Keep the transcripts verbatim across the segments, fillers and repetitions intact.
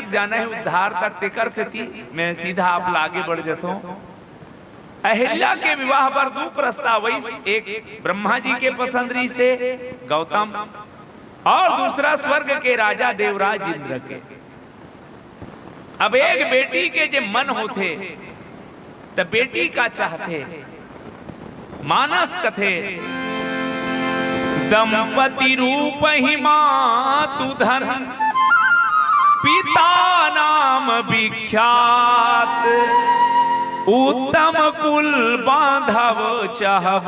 जाना हे उद्धार तक, तेकर सेती मैं सीधा आप ला आगे बढ़ जथों। अहिल्या के विवाह बर दू प्रस्ताव आइस, एक ब्रह्मा जी के पसंद रहिस हे गौतम, और दूसरा स्वर्ग के राजा देवराज इंद्र के। अब एक बेटी के जे मन होथे, त बेटी का चाहथे? मानस कथे, दंपति रूप ही मातु धन, पिता नाम विख्यात, उत्तम कुल बांधव चहब,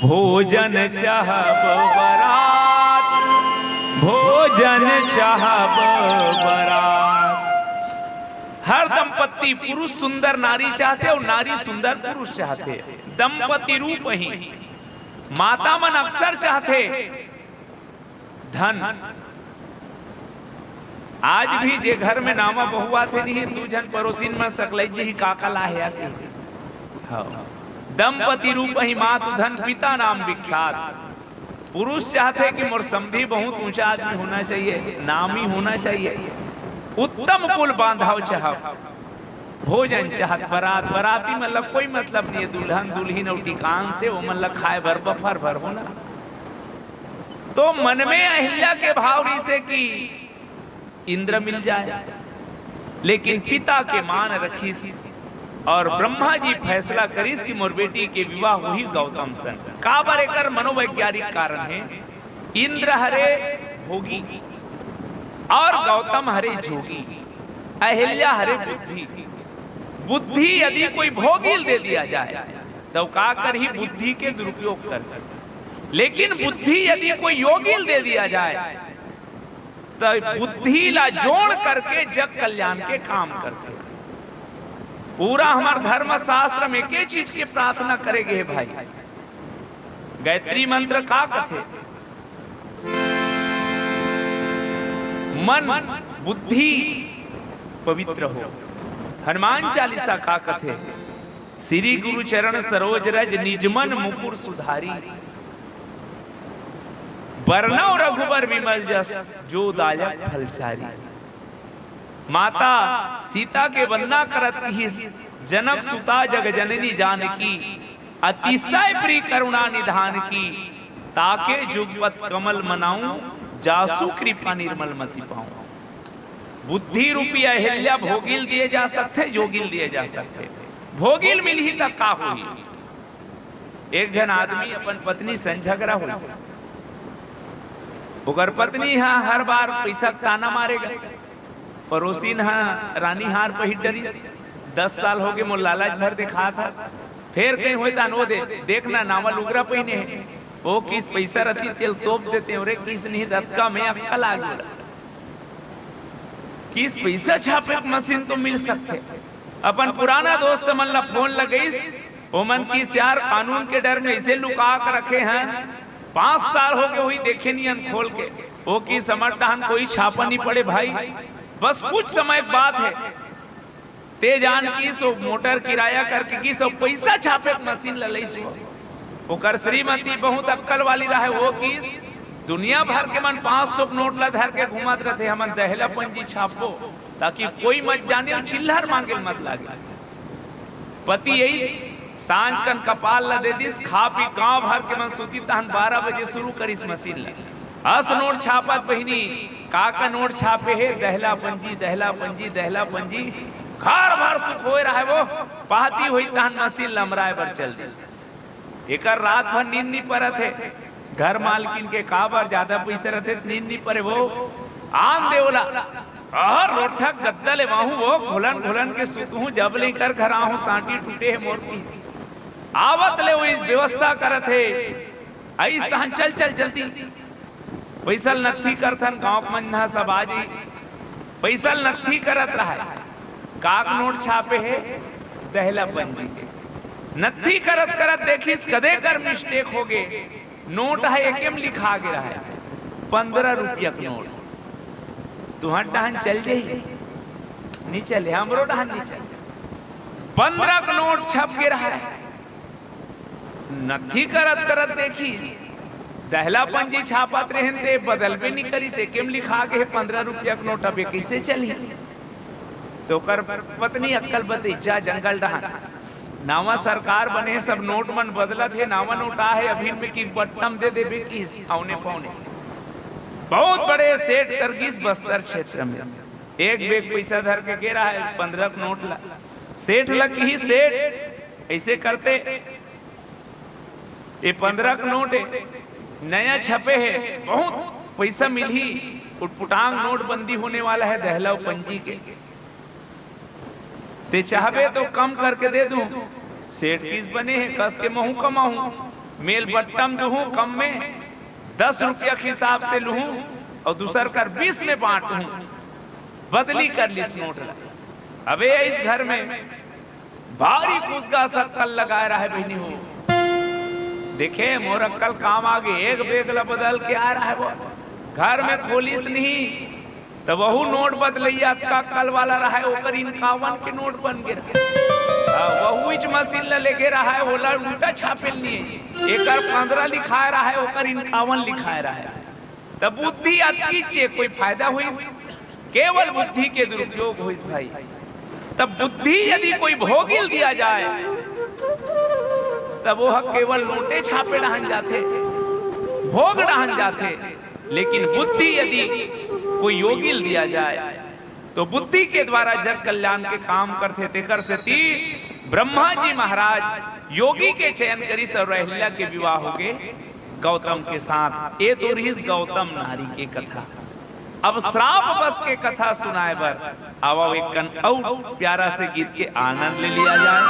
भोजन चहब बरात, भोजन चहब बरात। हर दंपत्ति पुरुष सुंदर नारी चाहथे और नारी सुंदर पुरुष चाहथे। दंपति रूप ही माता मन अक्सर चाहथे धन। आज भी जे घर में नावा बहू आथे नहीं, दू झन परोसिन में सकलई जी ही का का लाहे आथे। हाँ। दंपति रूप ही मातु धन, पिता नाम विख्यात। पुरुष चाहथे कि मोर समधी बहुत ऊंचा आदमी होना चाहिए, नामी होना चाहिए, उत्तम कुल बांधव चाहब। भोजन चाहत बरात, बराती मन ला कोई मतलब नहीं है, दुल्हन दुल्हिन अउ टिकान से, वो मन ला खाए भर बफर भर होना। तो मन में अहिल्या के भाव रहिसे कि इंद्र मिल जाए, लेकिन पिता के मान रखिस और ब्रह्मा जी फैसला करिस कि मोर बेटी के विवाह होही गौतम संग। काबर, एकर मनोवैज्ञानिक कारण हे। इंद्र हरे भोगी और गौतम हरे जोगी, अहिल्या हरे बुद्धि। बुद्धि यदि कोई भोगी ल दे दिया जाए, तो का करही? बुद्धि के दुरुपयोग कर। लेकिन बुद्धि यदि कोई योगी ल दे दिया जाए, तो बुद्धि ला जोड़ करके जग कल्याण के काम करथे। पूरा हमर धर्म शास्त्र में एके चीज के प्रार्थना करे गे हे भाई। गायत्री मंत्र का कथे? मन बुद्धि पवित्र हो। हनुमान चालीसा का कथे? श्री गुरु चरण सरोज रज, निज मन मुकुर सुधारी। बरनउँ रघुबर विमल जस, जो दायक फलचारी। माता सीता के वंदना करत किहिस, जनक सुता जग जननी जानकी, अतिशय प्रिय करुणा निधान की, ताके जुगपत कमल मनाऊं, जासु कृपा निर्मल मति पाऊं। बुद्धि रूपी अहिल्या भोगी ल दिए जा सकथे, जोगी ल दिए जा सकथे। भोगी ल मिलही त का होही? एक झन आदमी अपन पत्नी संग झगड़ा होइस। ओकर पत्नी ह हर बार पइसा के ताना मारे गा। परोसिन ह रानी हार पहिर डरिस, "दस साल होगे मोर लालच भर देखात हस, फेर कहीं होय त अनो दे, देख ना नावा लुगरा पहिने हे।" ओ किहिस, "पइसा रतिस तेला तोप देतेंव रे।" किहिस, "नहीं दतका में अक्कल आ गे।" किहिस, "पइसा छापे के मशीन तो मिल सकथे।" अपन पुराना दोस्त मन ला फोन लगइस, ओमन किहिस, "यार, कानून के डर में अइसे लुका के रखे हन, पांच साल होगे होही देखे नइ हन खोल के।" ओ किहिस, "हमर डहन कोई छापा नइ पड़े भाई, बस कुछ समय के बात हे।" ते जान किहिस, ओ मोटर किराया करके किहिस, ओ पइसा छापे के मशीन ल लइस। ओ ओकर श्रीमती बहुत अक्कल वाली रहय, ओ किहिस, "दुनिया भर के मन पांच सौ के नोट ला धर के घूमत रथे, हमन दहेला पंजी छापबो, ताकि कोई मत जाने अउ चिल्लर मांगे ल मत लागे।" पति अइस, सांझ कन कपाल ला दे दिस, खा पी गांव भर के मन सूतिस, तहन बारह बजे शुरू करिस मशीन ला। अस नोट छापत बहिनी, का का नोट छापे हे, दहेला पंजी, दहेला पंजी, दहेला पंजी, घर भर सुखोय रहय वो, पहाती होइस तहन मशीन ल अमराय बर चल दिस। एकर रात भर नींद नइ परत हे। घर मालकिन के काबर जादा पइसा रथे त नींद नइ परे वो। आन दे ओला। अहर रोठा गद्दा लेवाहूं वो, घोलन घोलन के सुतहूं, जब ले एकर घर आहूं सांटी टूटे हे मोर की। आवत ले वो व्यवस्था करत हे। अइस तहन चल चल जल्दी। पइसा ल नत्थी करथन, गांव के मन ह सब आ जाही। पइसा ल नत्थी करत रहय, का के नोट छापे हे, दहेला पंजी के। नत्थी करत करत देखिस कदे कर मिस्टेक होगे, नोट ह एके म लिखा गे रहय, पंद्रह रुपया के नोट। तुंहर डहन चल जाही? नइ चले, हमरो डहन नइ चले। पंद्रह के नोट छप गे रहय। नत्थी करत करत देखिस, दहला पंजी छापत रहेन ते बदलबे नी करिस, एके म लिखा गे हे पंद्रह रुपया के नोट, अब ये कइसे चलही? तो ओकर पत्नी अक्कल बतई, जा जंगल डहन, नावा सरकार बने, सब नोट मन बदलत हे, नावा नोट आ हे, अभी में कि बट्टम दे देबे किस औने पौने। बहुत बड़े सेठ कर गिस बस्तर क्षेत्र में, एक बेग पैसा धर के गे रहा है पंद्रह के नोट ला। सेठ ला किहिस, सेठ, ऐसे करते, ये पंद्रह के नोट है, नया छपे है, बहुत पैसा मिलही, उटपुटांग नोटबंदी होने वाला है दहला पंजी के, ते चाहबे तो कम करके दे दूं। सेठ किस, बने है, कस के महूं कमाहूं, मेल बट्टम दूहूं, कम में दस रुपया के हिसाब से लूहूं और दूसर कर बीस में बांटूहूं, बदली कर लिस नोट ला। अबे इस घर में भारी कुसगा सक्कल लगाए रहे बहिनी हो। देखे, मोर अक्कल काम आ गे, एक बेग ला बदल के आ रहा है वो। घर में खोलिस नहीं, त वहू नोट बदलैया अतका अक्कल वाला रहे, ओकर इनकावन के नोट बन गे रहे। हाँ, वहू इच मशीन ला लेगे रहे, ओला उल्टा छापे ल नहीं है। एकर पंद्रह लिखाए रहे, ओकर इनकावन लिखाए रहे। त बुद्धि अतकी चे कोई फायदा होइस? केवल बुद्धि के दुरुपयोग होइस भाई। तब बुद्धि यदि कोई भोगिल दिया जाए, तब वो केवल नोटे छापे डहन जाथे, भोग डहन जाथे। लेकिन बुद्धि यदि कोई योगिल दिया जाए, तो बुद्धि के द्वारा जग कल्याण के काम करथे। तेकर सेती ब्रह्मा जी महाराज योगी के चयन करिस और अहिल्या के विवाह होगे गौतम के साथ। ए तो रहिस गौतम नारी के कथा। अब श्राप बस के कथा सुनाए बर आवव, एक कन अउ प्यारा से गीत के आनंद ले लिया जाए।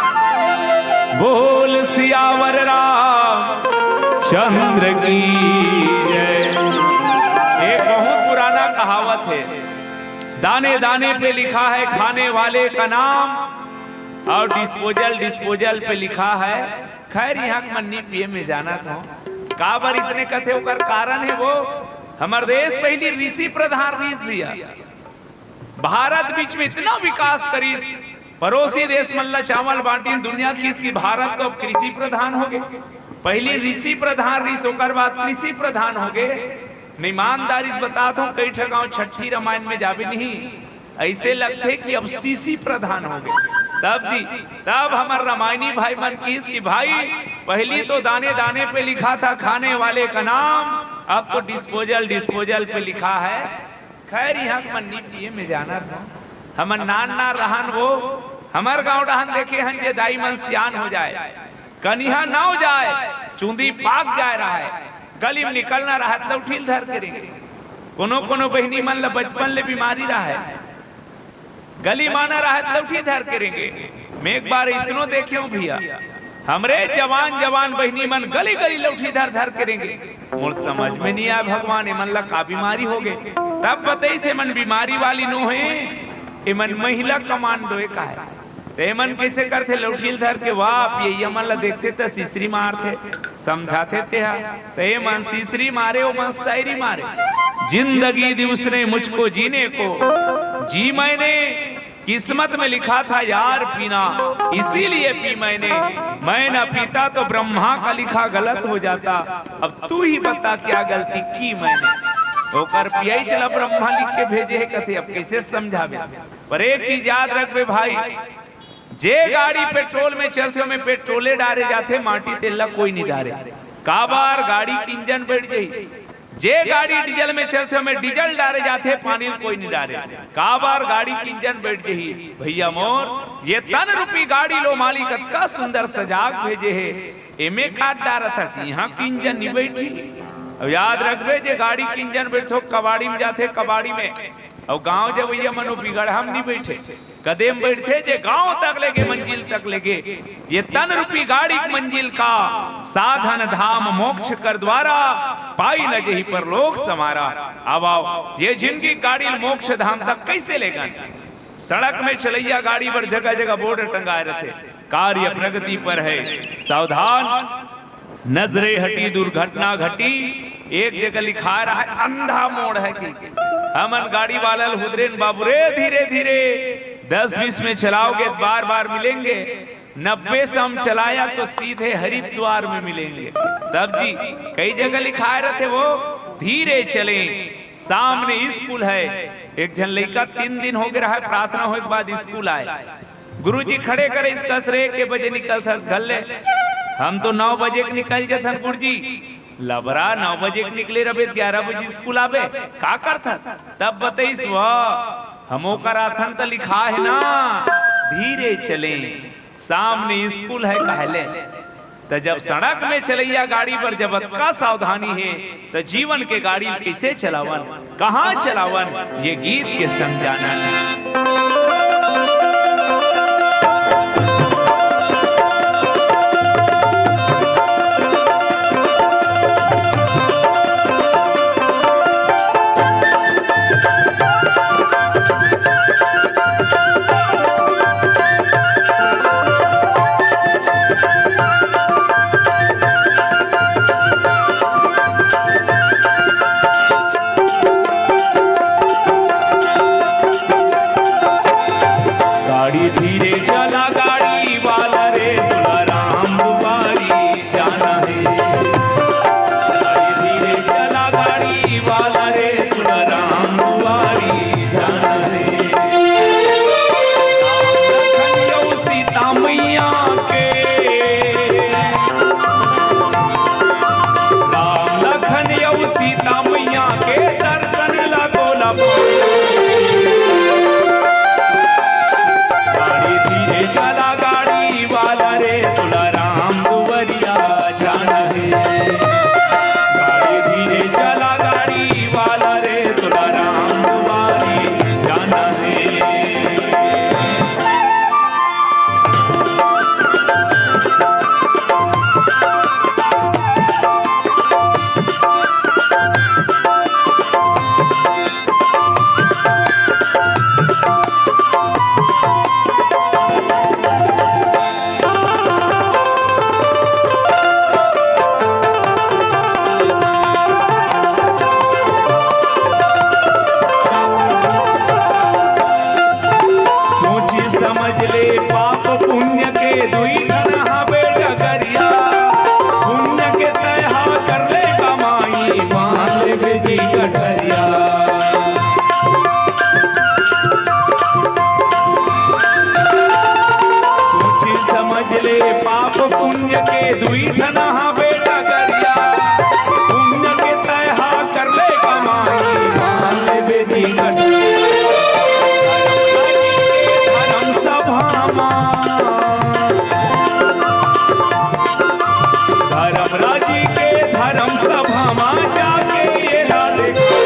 बोल सियावर रामचंद्र की जय। एक बहुत पुराना कहावत है, दाने दाने पे लिखा है खाने वाले का नाम, और डिस्पोजल डिस्पोजल पे लिखा है। खैर, इहाँ के मन नी पिए में जानत हों। काबर इसने कथे, ओकर कारण है वो, हमर देश पहिली ऋषि प्रधान रिहिस भैया। भारत बीच में इतना विकास करिस, पड़ोसी देश मन ला चावल बांटिन, दुनिया किहिस कि भारत तो अब कृषि प्रधान होगे। पहिली ऋषि प्रधान रिहिस, ओकर बाद कृषि प्रधान होगे। मैं ईमानदारी से बतात हों, कई ठा गाँव छट्ठी रामायण में जाबे नहीं, ऐसे लगथे कि अब सीसी प्रधान होगे। तब जी, तब हमर रामायणी भाई मन किहिस कि भाई, पहिली तो दाने दाने पे लिखा था खाने वाले का नाम, अब तो डिस्पोजल डिस्पोजल पे लिखा है। खैर, इहाँ के मन नी पिए में जानत हों। हमन नान नान रहन वो, हमर गाँव डहन देखे हन जे दाई मन सियान हो जाए, कनिहा नव जाए, चूंदी पाक जाए रहे, गली में निकलना रहे त लौठी ल धर के रेंगे। कोनो कोनो बहिनी मन ल बचपन ले बीमारी रहे, गली म आना रहे त लौठी धर के रेंगे। मैं एक बार इसनो देखे हों भैया, हमरे जवान जवान बहिनी मन गली गली लौठी धर धर के रेंगे। मोर समझ में नहीं आय भगवान, एमन ला का बीमारी होगे। तब बतइस एमन बीमारी वाली नो हे, एमन महिला कमांडो ए का हे। त एमन कइसे करथे, लौठी ल धर के, वाह, ये एमन ला देखथे त सिसरी मारथे, समझाथे तेहा। त एमन सिसरी मारे, ओमन शायरी मारे। जिंदगी दी उसने मुझको जीने को, जी मैंने, किस्मत में लिखा था यार पीना, इसीलिए पी मैंने। मैं न पीता तो ब्रह्मा का लिखा गलत हो जाता। अब तू ही बता क्या गलती की मैंने। ओकर पियई चला ब्रह्मा लिख के भेजे हे कथे, अब कइसे समझाबे। पर एक चीज याद रखबे भाई, जे गाड़ी पेट्रोल में चलथे, ओमे पेट्रोले डारे जाथे, माटी तेल ला कोई नहीं डारे। काबर गाड़ी के इंजन बैठ जाही। जे गाड़ी डीजल में चलथे, ओमे डीजल डारे जाथे, पानी ल कोई नहीं डारे। काबर गाड़ी के इंजन बैठ जाही। भैया मोर, ये तन रूपी गाड़ी लो मालिक अतका सुंदर सजाग भेजे हे, एमे काट डारत हस, इहाँ के इंजन नहीं बैठी। अब याद रखबे, जे गाड़ी के इंजन बैठथे, कबाड़ी में जाथे, कबाड़ी में अउ गांव जवइया मन ओ बिगड़हा म नी बइठे, कदे म बइठथे जे गांव तक लेगे, मंजिल तक लेगे। ये तन रूपी गाड़ी के मंजिल का साधन धाम मोक्ष कर द्वारा, पाई न जेहि परलोक संवारा। अब आओ, ये जिनगी गाड़ी ल मोक्ष धाम तक कइसे लेगन? सड़क में चलइया गाड़ी बर जगह जगह बोर्ड टंगाए रथे, कार्य प्रगति पर है, सावधान, नजरे हटी, दुर्घटना घटी। एक जगह लिखाए रहा है, अंधा मोड़ है कि हमन गाड़ी वाला ल हुदरेन, बाबू रे, धीरे धीरे, दस बीस में चलाओगे, बार बार मिलेंगे। नब्बे सम चलाया तो सीधे हरिद्वार में मिलेंगे। तब जी, कई जगह लिखाय रथे वो, धीरे चलें, सामने स्कूल है। एक झन लइका तीन दिन हो गे रहा, प्रार्थना होय के बाद स्कूल आय। गुरुजी खड़े करे, इसका सरे के बजे निकलथस घर ले? हम तो नौ बजे के निकल जथन गुरुजी। लबरा, नौ बजे के निकले रबे, ग्यारह बजे स्कूल आबे, का करथस? तब बतईस, वाह, हम ओकर आथन त लिखा है ना, धीरे चलें, सामने स्कूल है कहले। त जब सड़क में चलैया गाड़ी पर जब अतका सावधानी है, त जीवन के गाड़ी ल कइसे चलावन, कहाँ चलावन, ये गीत के संग जानन। गाड़ी धीरे चला, गाड़ी वाला रे, तोला राम दुआरी जाना है। गाड़ी धीरे चला, गाड़ी वाला रे, तोला राम दुआरी जाना है। राम लखन अउ सीता मैया के, राम लखन अउ सीता मैया के दर्शन ला तोला पाना। गाड़ी धीरे चला, गाड़ी वाला रे, तोला राम दुआरिया जाना है। गाड़ी धीरे चला, गाड़ी वाला रे, तोला राम दुआरी जाना है। सोची समझ ले पाप पुण्य के दुई ठन हाबे डगरिया। पुण्य के तय हा कर ले कमाई, बांध ले बेटी कटरिया। सोची समझ ले पाप पुण्य के दुई ठन हाबे डगरिया। पुण्य के तय हा कर ले कमाई, बांध ले बेटी कटरिया। धर्म सभा मा, धर्मराजी के धर्म सभा मा जाके ये ला देखो।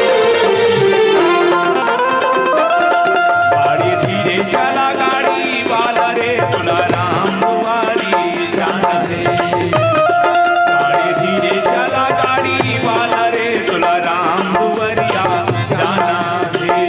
गाड़ी धीरे चला, गाड़ी वाला रे, तोला राम दुआरी जाना है। गाड़ी धीरे चला, गाड़ी वाला रे, तोला राम दुआरिया जाना है।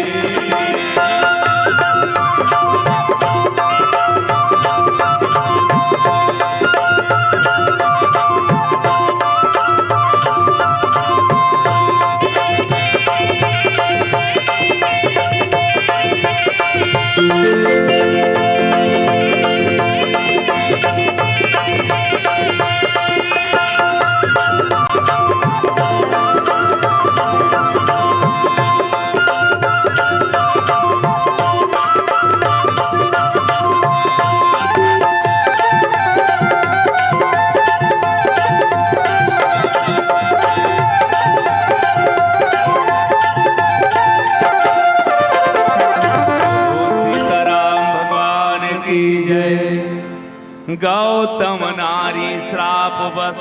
सीताराम भगवान की जय। गौतम नारी श्राप बस।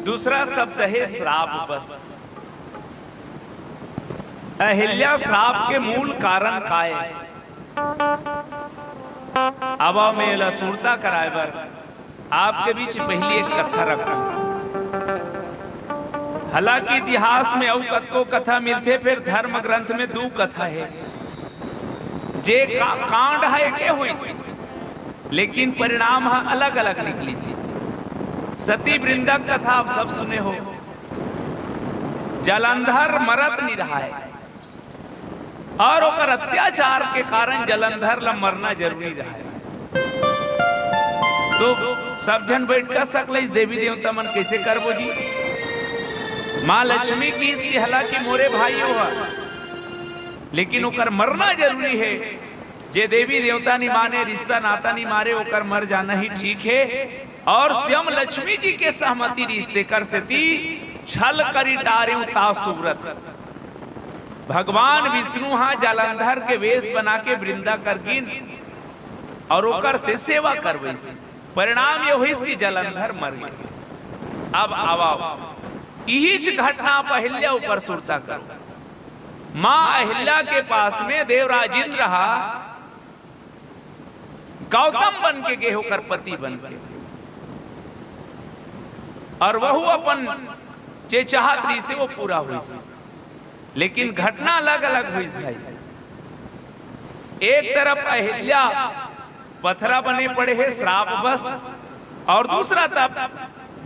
दूसरा शब्द है श्राप बस। अहिल्या श्राप के मूल कारण काय? अब मैं एला सुरता कराए बर आपके बीच पहिली एक कथा रखूं। हालांकि इतिहास में अउ कतको कथा मिलथे, फेर धर्म ग्रंथ में दू कथा हे, जे का-, कांड ह एके होइस, लेकिन परिणाम ह अलग-अलग निकलिस। सती वृंदा के कथा आप सब सुने हो। जालंधर मरत नि रहय, और ओकर अत्याचार के कारण जलंधर ला मरना जरूरी रहा। तो सब झन बैठ कर सकले, देवी देवता मन कैसे करबो जी? माँ लक्ष्मी की इसकी हला कि मोरे भाई हो, लेकिन ओकर मरना जरूरी है। जे देवी देवता नहीं माने, रिश्ता नाता नहीं मारे, ओकर मर जाना ही ठीक है। और स्वयं लक्ष्मी जी के सहमति रिश्ते कर सेती छल करी टारे उता सुव्रत। भगवान विष्णु हा जलंधर के वेश बना के वृंदा कर गिन और ओकर से सेवा करवैस। परिणाम ये होइस कि जलंधर मर गए। अब आवा, इहीच घटना आप अहिल्या ऊपर सुरता करो। माँ अहिल्या के पास में देवराज इंद्र हा गौतम बन के गे, ओकर पति बन के, और वहू अपन जे चाहत रहिस हे वो पूरा होइस, लेकिन घटना अलग-अलग होइस भाई। एक तरफ अहिल्या पथरा बने पड़े हे श्राप बस, और दूसरा तरफ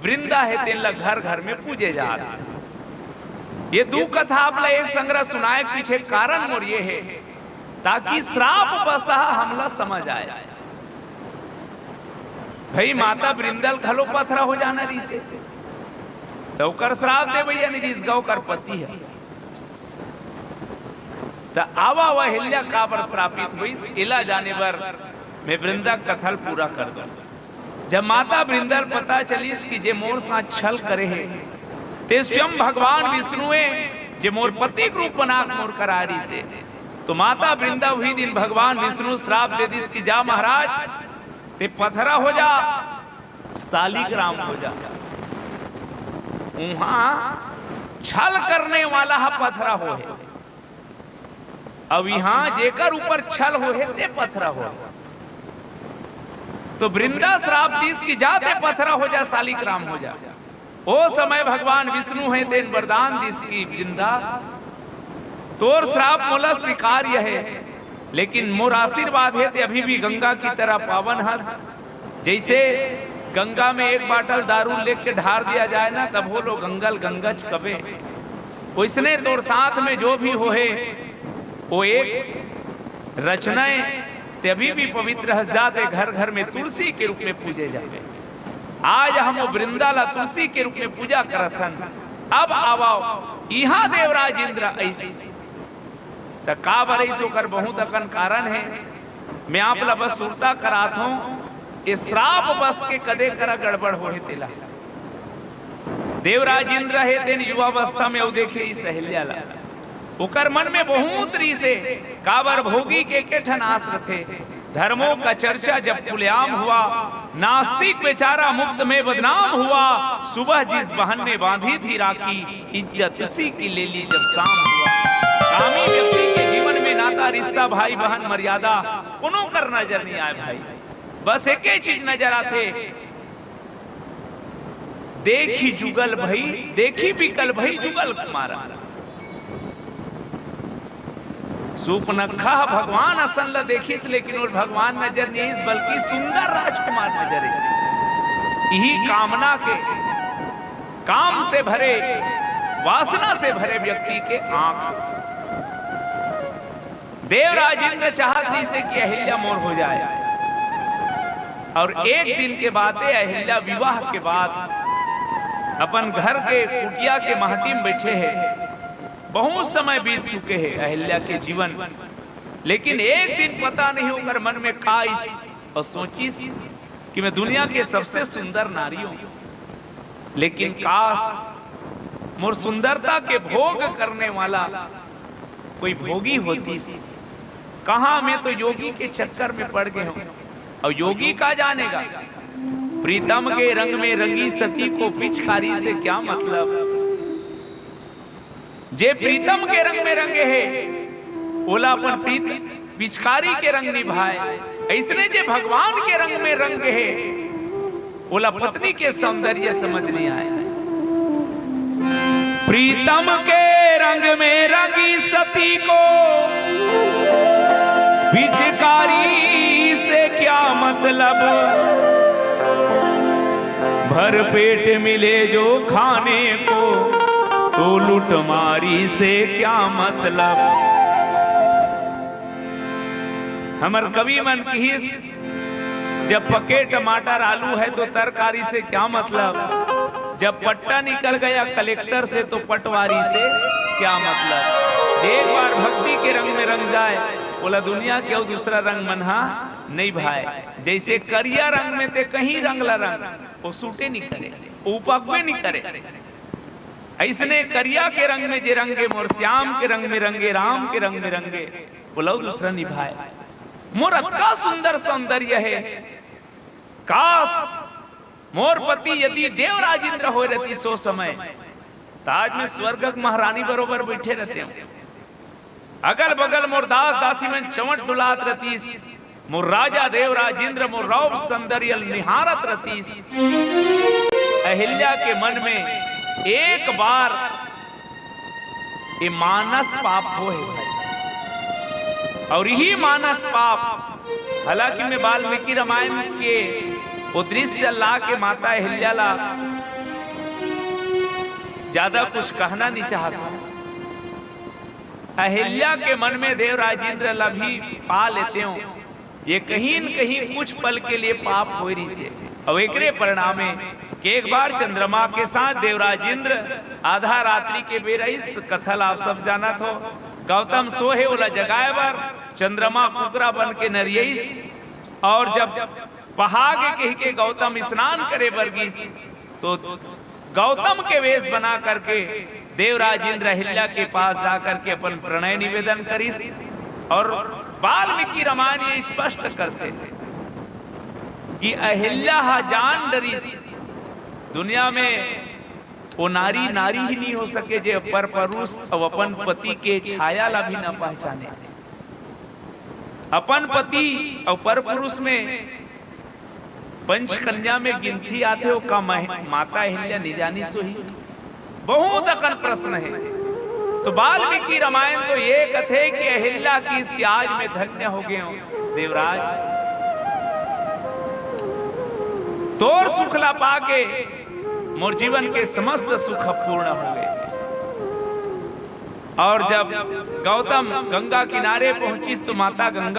वृंदा हे, तेन ला घर घर में पूजे जात हे। ये दू कथा आप ला एक संग सुनाए के पीछे कारण मोर ये हे, ताकि श्राप बस हा हमला समझ आए। भाई, माता वृंदा ल घलो पथरा हो जाना रहिस हे, त ओकर श्राप दे भैया नहीं, जिस गौ कर पति हे। त आवा अहिल्या काबर श्रापित होइस, एला जाने बर मैं वृंदा कथा ल पूरा कर दूं। जब माता वृंदा ल पता चलिस कि जे मोर साथ छल करे हे, ते स्वयं भगवान विष्णु हे, जे मोर पति के रूप बना के मोर करा रहिस हे, तो माता वृंदा उही दिन भगवान विष्णु श्राप दे दिस कि जा महाराज, ते पथरा हो जा, सालिग्राम हो जा। उहां छल करने वाला हा पथरा होहे, अब इहां जेकर ऊपर छल होहे ते पथरा होहे। तो वृंदा श्राप दिस कि जा ते पथरा हो जा, सालिग्राम हो जा। ओ समय भगवान विष्णु हे, तेन वरदान दिस कि वृंदा, तोर श्राप मोला स्वीकार्य हे, लेकिन मोर आशीर्वाद हे, ते अभी भी गंगा की तरह पावन हस। जैसे गंगा में एक बाटल दारू लेके ढार दिया जाए ना, तब वो लोग गंगल गंगच कबे, वैसने तोर साथ में जो भी होहे, वो एक रचनाएं ते अभी भी पवित्र हस, जाते घर घर में तुलसी के रूप में पूजे जावे। आज हम वृंदा ला तुलसी के रूप में पूजा करत हन। अब आवा, इहां देवराज इंद्र अइस, त काबर अइस, ओकर बहुत अकन कारण हे। मैं आप ला बस सुरता करात हूं, ये श्राप बस के कदे करा गड़बड़ होहे तेला। देवराज इंद्र हे, तेन युवावस्था में अउ देखे रहिस अहिल्या ला। ओकर मन में बहुत रहिस हे, काबर भोगी के एके ठन आस रथे। धर्मों का चर्चा जब खुलेआम हुआ, नास्तिक बेचारा मुफ्त में बदनाम हुआ। सुबह जिस बहन ने बांधी थी राखी, इज्जत उसी की ले ली जब शाम हुआ। कामी व्यक्ति के जीवन में नाता, रिश्ता, भाई बहन, मर्यादा कोनो कर नजर नहीं आए भाई। बस एके चीज नजर आथे, देखी जुगल भई, देखी बिकल भई जुगल कुमारा। सूपनखा भगवान असन ल देखिस, लेकिन ओला भगवान नजर नहीं आइस, बल्कि सुंदर राजकुमार नजर आइस। इही कामना के, काम से भरे, वासना से भरे व्यक्ति के आंख। देवराज इंद्र चाहत रहिस हे कि अहिल्या मोर हो जाए, और एक दिन के बात हे, अहिल्या विवाह के बाद अपन घर के कुटिया के महटी में बैठे हे। बहुत समय बीत चुके हे अहिल्या के जीवन, लेकिन एक दिन पता नहीं ओकर मन में का आइस और सोचिस कि मैं दुनिया के सबसे सुंदर नारी हूं, लेकिन काश मोर सुंदरता के भोग करने वाला कोई भोगी होतिस। कहां मैं तो योगी के चक्कर में पड़ गए हूं। और योगी का जानेगा, प्रीतम के रंग में रंगी सती को पिचकारी से क्या मतलब। जे प्रीतम के रंग में रंगे हे, ओला अपन प्रीत पिचकारी के रंग निभाए, अइसने जे भगवान के रंग में रंगे हे, ओला पत्नी के सौंदर्य समझ नहीं आए। प्रीतम के रंग में रंगी सती को पिचकारी से क्या मतलब, भर पेट मिले जो खाने को, तो लुटमारी से क्या मतलब। हमर कवि मन किहिस, "जब पके टमाटर आलू है तो तरकारी से क्या मतलब, जब पट्टा निकल गया कलेक्टर से तो पटवारी से क्या मतलब।" एक बार भक्ति के रंग में रंग जाए, ओला दुनिया के अउ दूसरा रंग मन हा नइ भाए। जैसे करिया रंग में ते कहीं रंग ला रंग, वो सूटे नइ करे, वो उपकबे नइ करे। अइसने करिया के रंग में जे रंगे, मोर श्याम के रंग में रंगे, राम के रंग में रंगे, ओला अउ दूसरा नइ भाए। मोर अतका सुंदर सौंदर्य हे, काश मोर पति यदि देवराज इंद्र होय रहतिस ओ समय, त आज मैं स्वर्ग के महारानी बरोबर बइठे रहतेंव। अगल बगल मोर दास दासी मन चवट डुलात रहतिस, मोर राजा देवराज इंद्र मोर रौप सौंदर्य ल निहारत रहतिस। अहिल्या के मन में एक बार ये मानस पाप होय हे भाई, अउ इही मानस पाप, हालांकि मैं वाल्मीकि रामायण के वो दृश्य ला के माता अहिल्या ला ज्यादा कुछ कहना नइ चाहत हूं। अहिल्या के मन में देवराज इंद्र ला भी पा लेतेंव, ये कहीं न कहीं कुछ पल के लिए पाप होय रहिसे। अउ एकरे परिणाम हे कि एक बार चंद्रमा के साथ देवराज इंद्र, आधा रात्रि के बेरा, इस कथा ला आप सब जानत हो, गौतम सोहे ओला जगाए बर चंद्रमा कुकरा बन के नरियइस, अउ जब पहागे कहिके गौतम स्नान करे बर गिस, तो गौतम के वेश बना करके देवराज इंद्र अहिल्या के पास जा करके अपन प्रणय निवेदन करिस। अउ वाल्मीकि रामायण ये स्पष्ट करथे कि अहिल्या हा जान डरिस, दुनिया में वो नारी, नारी ही नइ हो सके जे पर पुरुष अउ अपन पति के छाया ला भी न पहचाने। अपन पति अउ पर पुरुष में पंचकन्या में गिनती आथे, ओका मह-, माता अहिल्या नइ जानिस होही। बहुत अकन प्रश्न हे। तो वाल्मीकि रामायण तो ये कथे कि अहिल्या किहिस कि आज मैं धन्य हो गेंव देवराज, तोर सुख ला पाके मोर जीवन के समस्त सुख पूर्ण हो गए। अउ जब गौतम गंगा किनारे पहुंचिस तो माता गंगा